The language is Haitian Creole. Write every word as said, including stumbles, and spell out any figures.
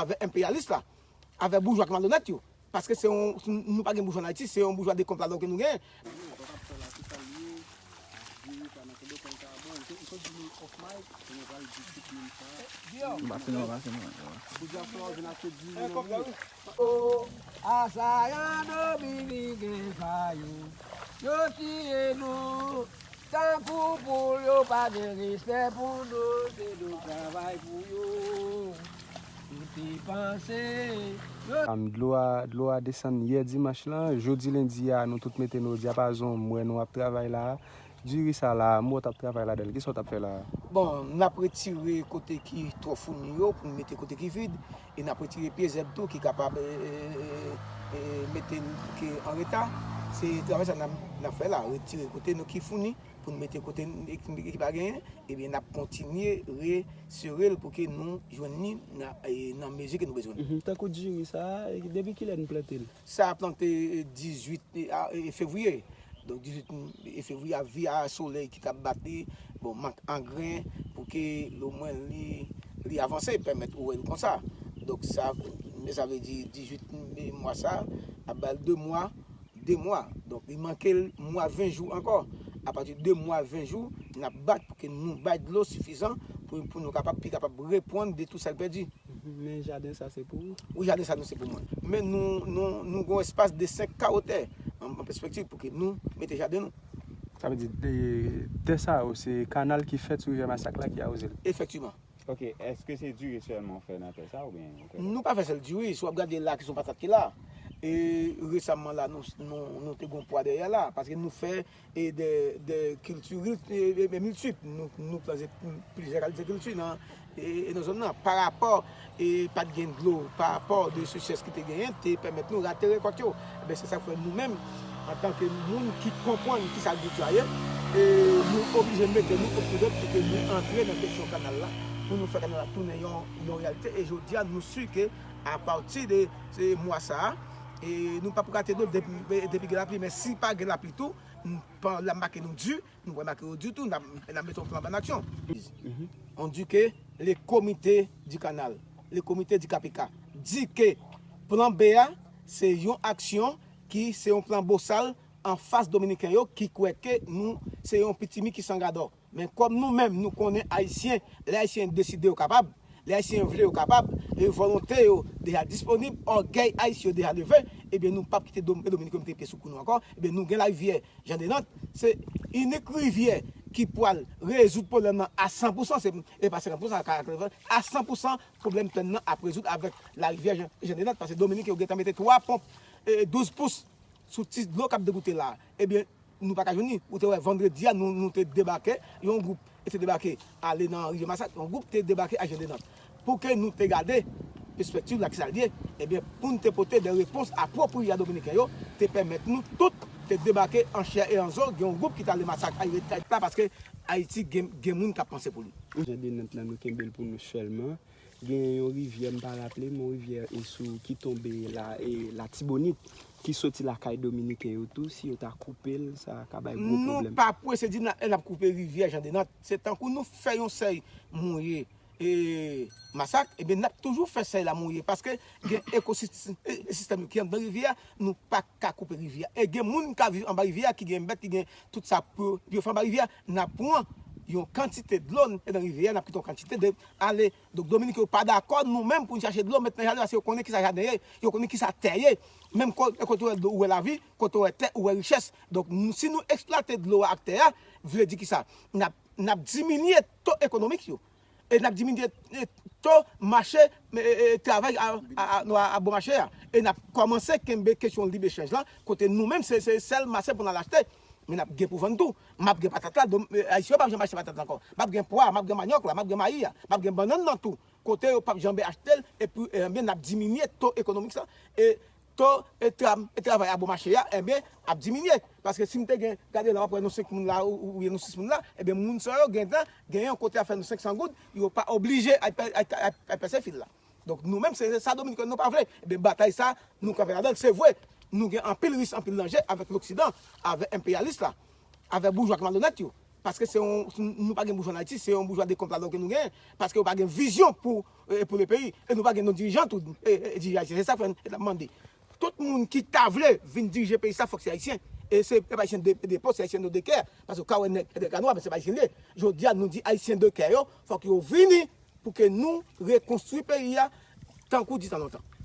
avè enperyalis la, avè boujwa ki malonèt yo. Paske se yon, nou pa gen boujwa an Ayiti, se yon boujwa de kont la donk nou genyen. Pase non, pase non. O asayan dominiken sa yo, yo tiye nou tankou poul, yo pa gen respè pou nou, se nou travay pou yo. Yo te panse yo Dlo a, dlo a desann yè dimanch lan. Jodi lendi a, nou tout mete nou o dyapazon. M wè nou ap travay la. Diri sa la, m wè w t ap travay ladan l. Kisa w t ap fè la a? Bon, n ap retire kote ki twò founi yo pou n mete kote ki vid. E n ap retire pye zèb tou ki kapab e, e, e, e, mete n ke an reta. Se travay sa n ap, n ap fè la, retire kote nou ki founi pou n mete kote n, ki, ki pa genyen. Ebyen, n ap kontinye resere l pou ke nou jwenn li nan, e, nan mezi ke nou bezwen. Mhm. Tankou diri sa a, e, depi kilè n plante l? Sa a plante dizuit e, a, e, fevriye. Donk, dizuit fevriye a, via solèy ki t ap bat li, bon, mank angren pou ke omwen li, li avanse, pèmèt ou wè l konsa. Donk, sa, men sa vle di dizuit mwa sa a, ap ba l de mwa, de mwa. Donk, li manke l mwa ven jou ankò. Apati de mwa ven jou, n ap bat pou ke nou bay dlo sifizan pou, pou nou kapab, pi kapab reprann de tou sa l pèdi. Men jaden sa se pou ou? Wi, jaden sa nou se pou mwen. Men nou, nou, nou gen yon espas de senk kawo tè an, an pèspektiv pou ke nou mete jaden nou. Sa vle di, e, tè sa yo, se kanal ki fèt sou rivyè Masak la ki awoze l? Efektivman. Ok, èske se diri sèlman w fè nan tè sa oubyen ou fè Nou pa fè sèl diri, si w ap gade la ki se yon patat ki la. E resaman la, nou, nou, nou te gen yon pwa dèyè la, paske nou fè e de, de kilti e, e, e miltip. Nou, nou plante plizyè kalite kilti nan, e, e nan zòn nan. Parapò e pa t gen dlo, parapò de sechrès ki te genyen, te pèmèt nou rate rekòt yo. Ebyen, se sa k fè nou menm, antanke moun ki konprann kisa agrikulti a ye, e nou oblije mete nou okouran pou ke nou antre nan kesyon kanal la, pou nou fè kanal la tounen yon, yon reyalite. E jodi a, nou si ke apati de se mwa sa a, e nou p ap rate dlo depi, depi gen lapli. Men si pa gen lapli tou, n, pa, l ap make nou di, nou pa make yo ditou, n ap, n ap mete yon plan an aksyon. On dit que le comité du canal, le comité du K P K, di ke plan B a, se yon aksyon ki se yon plan bosal anfas dominiken yo ki kwè ke nou se yon pitimi ki san gadò. Men kòm nou menm, nou konnen Ayisyen, lè Ayisyen deside yo kapab, lè Ayisyen vle yo kapab, e volonte yo deja disponib, ògèy Ayisyen yo deja leve, ebyen nou p ap kite Dom-, Dominiken yo mete pye sou kou nou ankò, ebyen nou gen larivyè Jan de Nant, se inik rivyè ki pral rezoud pwoblèm nan a san pou san, se, e pa senkant pou san, a karant pou san, a san pou san pwoblèm plenn nan ap rezoud avèk larivyè Jan, Jan de Nant, paske Dominiken yo gentan mete twa ponp e douz pous sou ti dlo k ap degoute la. Ebyen, nou pa ka jwenn li. Ou te wè vandredi a, nou, nou te debake, yon gwoup te debake ale nan rivyè Masak, yon gwoup te debake a Jan de Nant. Pou ke nou te gade pèspektiv la, kisa l ye, ebyen, pou n te pote de repons apwopriye a Dominiken yo, te pèmèt nou tout te debake an chè e an zo, gen yon gwoup ki t ale Masak, Ayiti la, paske Ayiti gen, gen moun k ap panse pou li. Jan de Nant la, nou kenbe l pou nou sèlman. Gen yon rivyè, m pa raple m, yon rivyè e sou ki tonbe la, e Latibonit, ki soti lakay Dominiken yo tou, si yo ta koupe l, sa ka bay gwo pwoblèm. Nou pa prese di n a, n ap koupe rivyè Jan de Nant. Se tankou nou fè yon sèy mouye e Masak, ebyen, n ap toujou fè sèy la mouye, paske gen ekosistèm ki anndan rivyè a, nou pa ka koupe rivyè a. E gen moun k ap viv anba rivyè a, ki gen bèt, ki gen tout sa pou yo fè anba rivyè a, n ap pran yon kantite dlo nan rivyè a, n ap kite yon kantite de ale. Donk, Dominiken yo pa dakò, nou menm, pou n chache dlo, met nan jaden, paske yo konnen kisa jaden ye, yo konnen kisa tè ye. Menm kote ou wè dlo, ou wè lavi, kote ou wè tè, ou wè richès. Donk, nou, si nou eksplwate dlo a ak tè a, vle di kisa? N ap, n ap diminye to ekonomik yo. E n ap diminye e, to mache, e, e, travay a, a, a, a, a bon mache a. E n ap kòmanse kenbe kesyon lib echanj lan, kote nou menm, se, se sèl mache pou n al achte. Men n ap gen pou vann tou. M ap gen patat la, dom-, e, Ayisyen yo p ap janm achte patat la ankò. M ap gen pwa, m ap gen manyòk la, m ap gen mayi a, m ap gen bannann nan tou. Kote yo p ap janm achte l, epi, e, ebyen, n ap diminye to ekonomik sa. E to e tra-, e travay a bon mache a, ebyen, ap diminye. Paske si m te gen, gade la, w ap wè nou senk moun la, ou, ou, oubyen nou sis moun la, ebyen, moun sa yo gentan gen yon kote a fè nou senk san goud, yo pa oblije al pè-, al, al, al pèse fil la. Donk, nou menm, se sa Dominiken nou pa vle. Ebyen, batay sa, nou kanpe ladan l. Se vre, nou gen anpil risk, anpil danje avèk Loksidan, avèk enperyalis la, avèk boujwa ki malonèt yo. Paske se yon, nou pa gen boujwa an Ayiti, se yon boujwa de konpradò ke nou gen, paske yo pa gen vizyon pou, e, pou le peyi, e nou pa gen non dirijan tou, e, e, dirijan ayisyen. Se sa fè n ap mande. Tout moun ki ta vle vin dirije peyi sa, fòk se ayisyen. E se, e pa ayisyen de, de po, se ayisyen de kè. Paske w ka wè nèg, nèg a nwa, men se pa ayisyen li ye. Jodi a, nou di ayisyen de kè yo, fòk yo vini pou ke nou rekonstwi peyi a tankou di tan lontan.